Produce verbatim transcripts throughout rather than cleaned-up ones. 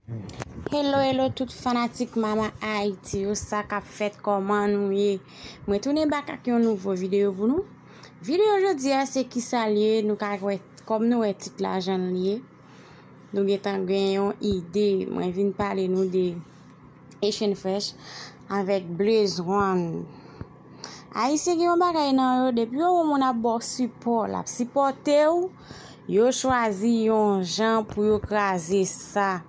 Hello, hello, tout fanatik Mama Haiti yo, sa k ap fèt, kòman nou ye? Mwen tounen bak ak yon nouvo videyo pou nou. Videyo jodi a se kisa l ye, nou ka wè, kòm nou wè tit la jan l ye. Nou gentan gen yon ide, mwen vin pale nou de Haitian Fresh avèk Blaze One. Ayisyen gen yon bagay nan yo, depi yo wè yon moun ap ba w sipò, l ap sipòte w, yo chwazi yon jan pou yo kraze sa,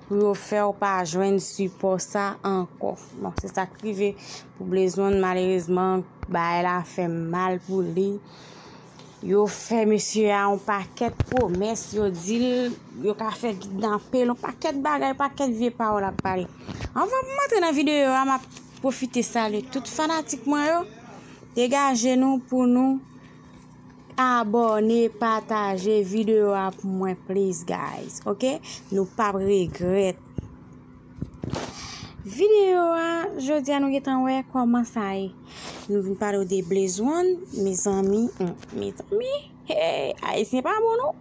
pou yo fè w pa jwenn sipò sa ankò. Bon, se sa k rive pou Blaze One, malerezman, bagay la fè mal pou li. Yo fè mesye a yon pakèt pwomès, yo di l, yo ka fè kidnape l, yon pakèt bagay, yon pakèt vye pawòl ap pale. Anvan m antre nan videyo a, m ap pwofite salye tout fanatik mwen yo. Degaje nou pou nou abòne, pataje videyo a pou mwen, please, guys, ok? Nou p ap regrèt. Videyo a, jodi a nou gentan wè kòman sa ye. Nou vin pale w de Blaze One, mezanmi, hmm, mezanmi, hey, Ayisyen pa bon non.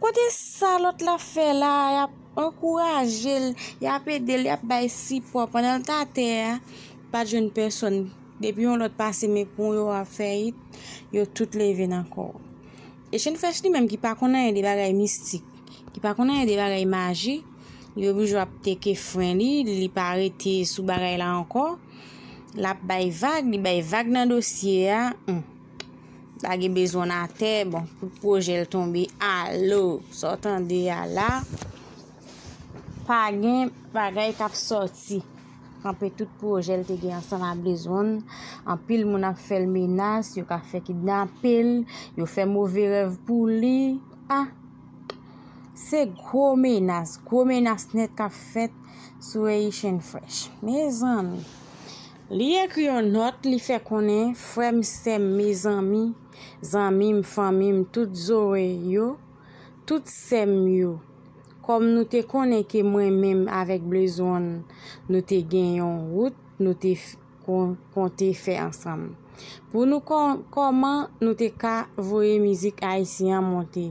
Kote sa lòt la fè la, y ap ankouraje l, y ap ede l, y ap bay sipò. Pandan l t atè a, pa t jwenn pèsonn. Depi yon lòt pase men pou yo ap fè it, yo tout leve nan kò. Haitian Fresh li menm ki pa konn anyen de bagay mistik, ki pa konn anyen de bagay maji, li oblije ap teke fren li, li pa rete sou bagay la ankò. L ap bay vag, li bay vag nan dosye a. Hmm. Lage Blaze One atè, bon, tout pwojè l tonbe, alo, sa w tande a la, pa gen bagay k ap sòti. Kanpe tout pwojè l te gen ansanm ak Blaze One. Anpil moun ap fè l menas, yo ka fè kidnape l, yo fè move rèv pou li. Ah, se gwo menas, gwo menas nèt k ap fèt sou Haitian Fresh. Mezanmi, li ekri yon nòt, li fè konnen, frè m, sè m, mezanmi, zanmi m, fanmi m, tout zòrèy yo, tout sè m yo. Kòm nou te konnen ke mwen menm avèk Blaze One, nou te gen yon wout, nou te f- kon- konte fè ansanm. Pou nou kò- kòman nou te ka voye mizik ayisyen an monte,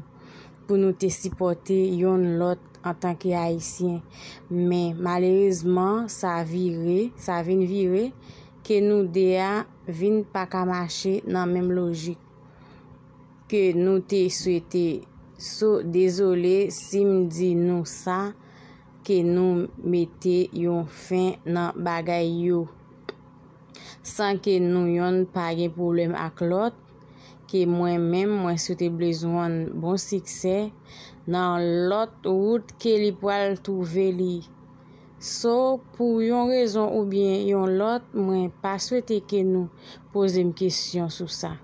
pou nou te sipòte yonn lòt antanke Ayisyen. Men, malerezman, sa vire, sa vin vire, ke nou de a vin pa ka mache nan menm lojik ke nou te swete. So, dezole si m di nou sa, ke nou mete yon fen nan bagay yo, san ke nou yonn pa gen pwoblèm ak lòt, ke mwen menm, mwen swete Blaze One bon siksè nan lòt wout ke li pral twouve li. So, pou yon rezon oubyen yon lòt, mwen pa swete ke nou poze m kesyon sou sa.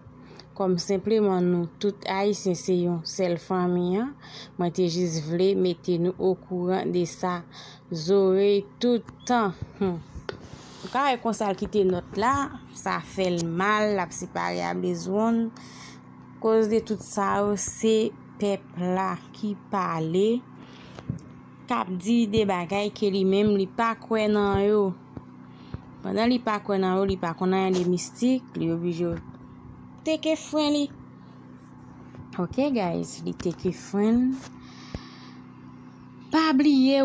Kòm senpleman nou tout Ayisyen se yon sèl fanmi an, mwen te jis vle mete nou okouran de sa. Zòrèy tout tan. Hmm. Ou ka wè konsa l kite nòt la, sa fè l mal, l ap separe a Blaze One. Koz de tout sa yo, se pèp la ki pale, k ap di de bagay ke li menm li pa kwè nan yo. Pandan li pa kwè nan yo, li pa konn anyen de mistik, li oblije teke fren li. Ok, guys, li teke fren. Pa bliye,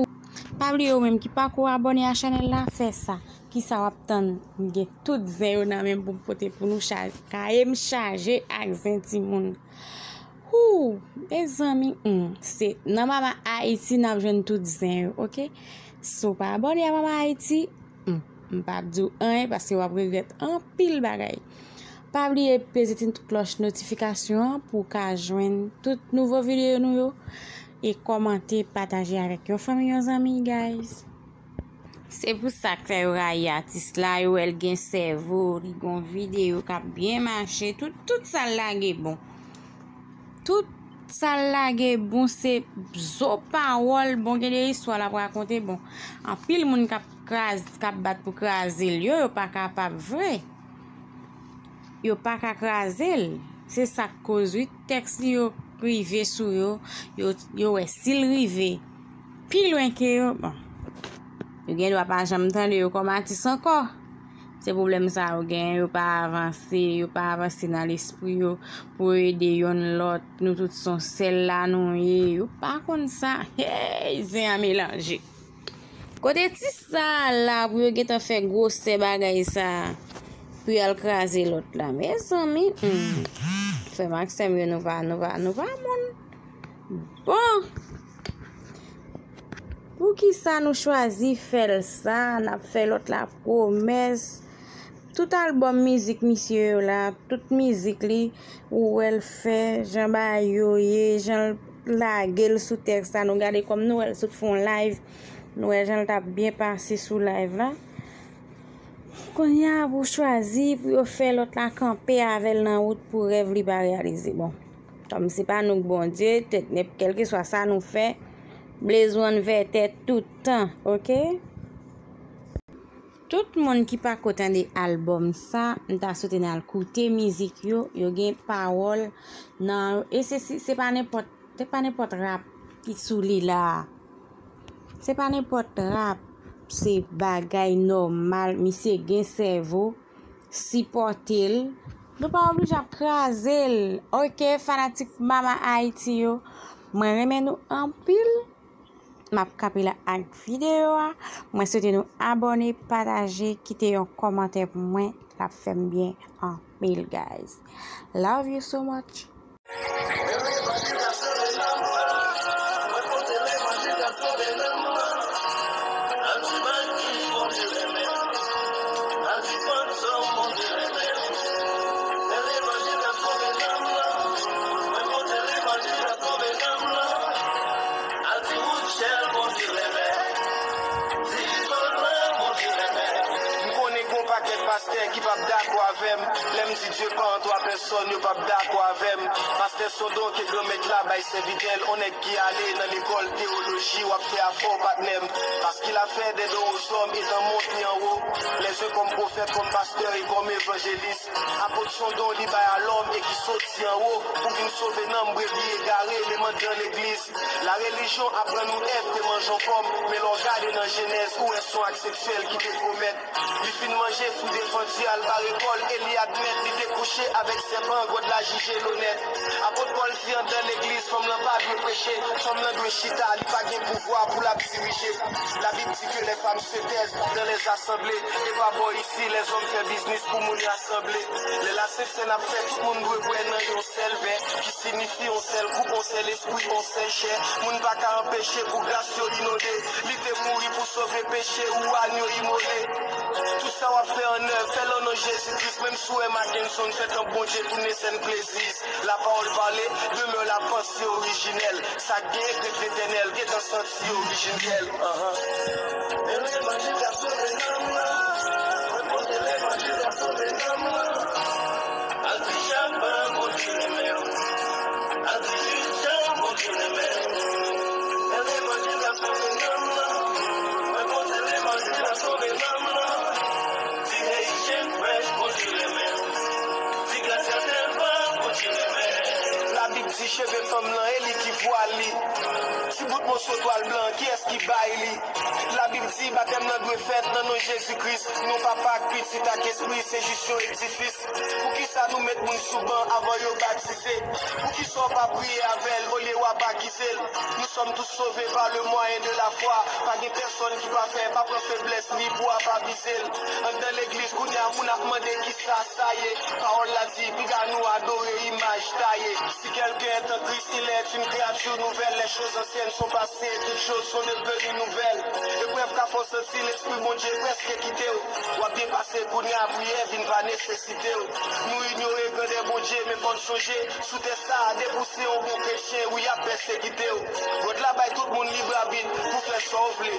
pa bliye ou menm ki pako abòne a chanèl la, fè sa. Kisa w ap tann? M gen tout zen yo nan men m pou m pote pou nou. Kaye m chaje ak zen timoun. Hoo, mezanmi, hmm, se nan Mama Haiti n ap jwenn tout zen yo, ok? Si w pa abòne a Mama Haiti, hmm, m p ap di w anyen paske w ap regrèt anpil bagay. Pa bliye peze ti klòch notifikasyon an pou w ka jwenn tout nouvo videyo nou yo. E kòmante, pataje avèk yon fanmi, yon zanmi, guys. Se pou sa k fè yo rayi atis la, yo wè l gen sèvo, li gon videyo k ap byen mache, tout, tout sa l lage bon. Tout sa l lage bon, se zo pawòl, bon, gen de istwa l ap rakonte, bon. Anpil moun k ap kraz-, k ap bat pou kraze l yo, yo pa kapab vre. Yo pa ka kraze l. Se sa k koz, wi, tèks li yo rive sou yo, yo, yo wè si l rive pi lwen ke yo, bon, yo gen dwa pa janm tande yo kòm atis ankò. Se pwoblèm sa yo genyen, yo pa avanse, yo pa avanse nan lespri yo pou yo ede yonn lòt. Nou tout se yon sèl la nou ye. Yo pa konn sa. Hey, zen an melanje. Kote ti sa a la pou yo gentan fè gwosè bagay sa a, pou y al kraze lòt la? Mezanmi, hmm. Frè m ak sè m yo, nou pa, nou pa, nou pa moun. Bon. Poukisa nou chwazi fè l sa? N ap fè lòt la pwomès. Tout albòm mizik misye yo la, tout mizik li, ou wè l fè, jan bagay yo ye, jan l lage l sou tèks la, nou gade kòm nou wè l sot fè yon live, nou wè jan l t ap byen pase sou live la. Kounye a, pou chwazi, pou yo fè lòt la kanpe avè l nan wout pou rèv li pa reyalize. Bon, kòm se pa nou k Bondye, tèt nèp, kèlkeswa sa nou fè, blaze one vètè tout tan, oke? Tout moun ki pako tande albòm sa, m ta swete n al koute mizik yo, yo gen pawòl nan yo. E se, se, se pa nenpòt, se pa nenpòt rap ki sou li la. Se pa nenpòt rap, se bagay nòmal, misye gen sèvo, sipòte l. Nou pa oblije ap kraze l. Oke, fanatik Mama Haiti yo, mwen renmen nou anpil. M ap kanpe la ak videyo a. Mwen swete nou abòne, pataje, kite yon kòmantè pou mwen. L ap fè m byen anpil, guys. Love you so much. M konnen gen yon pakèt pastè ki p ap dakò avè m. Lè m di Dye pa an twa pèsòn, yo p ap dakò avè m. Pastè se yon don ke Granmèt la bay sèvitè l, on nèg ki ale nan lekòl teyoloji, w ap fè afè w, patnè m. Parce qu'il a fait des dons aux hommes étant monté en haut, les uns comme prophètes, comme pasteurs et comme évangélistes. Apot se yon don li bay a lòm e ki soti anwo pou vin sove nanm brebi egare, eleman dan legliz. La relijyon aprann ou Èv te manje yon pòm, men lè w gade nan Jenèz, ou wè se yon ak seksyèl ki te komèt. Li fin manje fwi defann Dye, al bare kò l, e li admèt li te kouche avèk sèpan, God la jije l onèt. Apot Pòl di anndan legliz, fanm lan pa dwe preche, fanm lan dwe chita, li pa gen pouvwa pou l ap dirije. Labib di ke les femmes se taisent dans les assemblées, e pa bò isi, lèzòm fè biznis pou moun rasanble. Lè Lasent Sèn ap fèt, tout moun dwe bwè nan yon sèl vè, ki siyifi yon sèl koup, yon sèl espri, yon sèl chè. Moun pa ka anpeche pou gras yo inonde. Li te mouri pou sove peche ou àn yo imole. Tout sa w ap fè an nèv, fè l an non Jezi Kris. Menm si w wè Mackenson fè tanp Bondye tounen sèn plezi. La parole parlée demeure la pensée originelle. Sa k gen ekrèt Letènèl gentan santi orijin kè l. Anhan. E levanjil k ap sove nanm nan. Mwen pote levanjil k ap sove nanm nan. Al di chak pa Bondye renmen w. Al di chak Bondye renmen w. E levanjil k ap sove nanm nan. Mwen pote levanjil k ap sove nanm nan. Di Haitian fresh Bondye renmen w. Di Gracia Delva Bondye renmen w. Labib di cheve fanm lan e li ki vwal li. Ti bout moso twal blan, kiyès ki bay li? Labib di batèm nan dwe fèt nan non Jezi Kris, non Papa ak Pitit ak Espri, se jis yon edifis. Poukisa nou met moun sou ban avan yo batize? Poukisa w pa priye avè l olye w ap akize l? Nous sommes tous sauvés par le moyen de la foi. Pa gen pèsòn ki pafè, pa pran feblès li pou w ap abize l. Anndan legliz kounye a moun ap mande kisa sa ye. Pawòl la di piga nou adore imaj taye. Si quelqu'un est en Christ, il est une créature nouvelle. Les choses anciennes sont passées, toutes choses sont devenues nouvelles. Eprèv ka fè w santi Lespri Bondye prèske kite w. W ap byen pase kounye a, priyè vin pa nesesite w. Nou inyore grandè Bondye, men fò n sonje, sou tè sa a, depi w se yon bon kretyen, wi, y ap pèsekite w. God la bay tout moun lib abit pou fè sa w vle.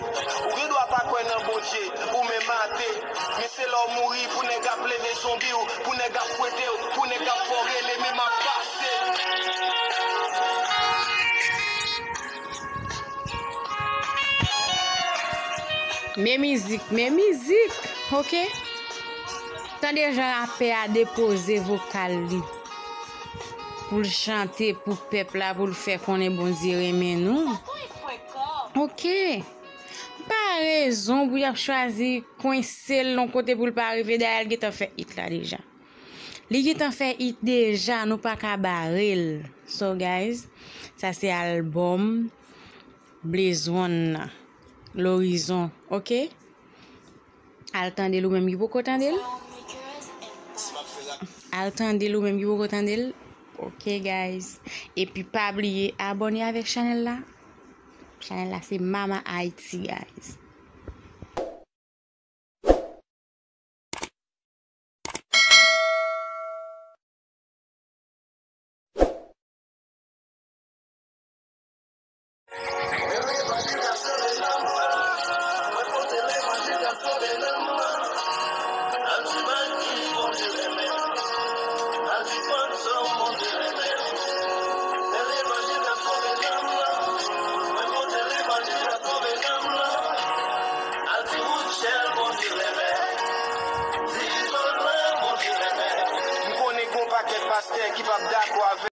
Ou gen dwa pa kwè nan Bondye, ou menm ate. Men se lè w mouri pou nèg ap leve zonbi w, pou nèg ap fwete w, pou nèg ap fè w rele, men m ap pase. Men mizik, men mizik, oke? Tande jan rapè a depoze vokal li pou l chante pou pèp la, pou l fè konnen Bondye renmen nou. Oke. Pa rezon pou y ap chwazi kwense l yon kote pou l pa rive, dayè l gentan fè it la deja. Li gentan fè it deja, nou pa ka bare l. So, guys, sa se albòm Blaze One nan, Lorizon, oke? Al tande l ou menm ki poko tande l. Al tande l ou menm ki poko tande l. Oke, guys. Epi pa bliye abòne avèk chanèl la. Chanèl la se Mama Haiti, guys. M konnen gon pakèt pastè ki p ap dakò avè